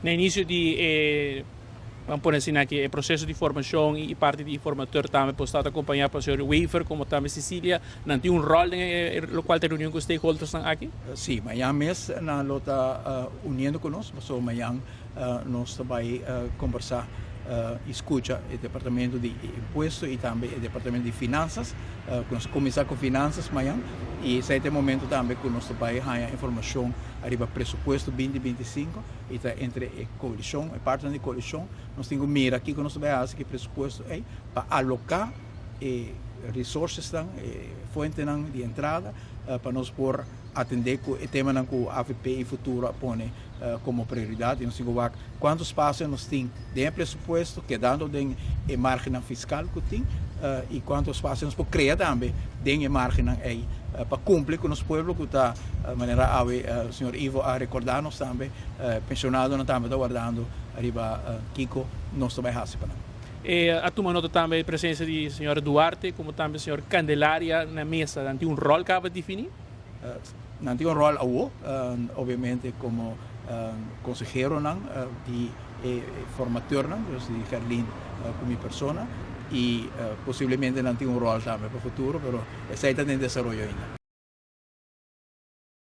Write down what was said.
Na inicio di e, ban pone asina aki, e proceso di formacion y parti di formateur tambe por ta acompaña pa señor Wever como tambe Cecilia. Nan tin un rol den e locual ta reunion cu stakeholders nan aki? Si, mañan mes nan lo ta uniendo cu nos, pasobra mañan nos ta bay combersa y scucha e departamento di impuesto y tambe e departamento di finanzas. Cu nos cuminsa cu finanzas mañan y esey ta e momento tambe cu nos ta bay haya informacion ariba presupuesto 2025 y ta entre e coalicion, e partnernan di coalicion, nos tin cu mira kico nos ta bay haci cu e presupuesto ey pa aloca e resourcesnan, e fuentenan di entrada pa nos por atende cu e temanan cu avp y Futuro a pone como prioridad y nos tin cu wak cuanto espacio nos tin den e presupuesto kedando den e margennan fiscal cu tin y cuanto espacio nos por crea tambe den e margennan ey pa cumpli cu nos pueblo cu ta manera awe señor Ivo a recorda nos tambe pensionadonan tambe ta wardando riba kico nos ta bay haci pa nan. E a tuma nota tambe e presencia di señora Duarte como tambe señor Candelaria na mesa. Nan tin un rol caba defini? Nan tin un rol awo, obviamente como conseheronan di e formateurnan, dus di Gerlin cu mi persona, y posiblemente nan tin un rol tambe pa futuro, pero esey ta den desaroyo ainda.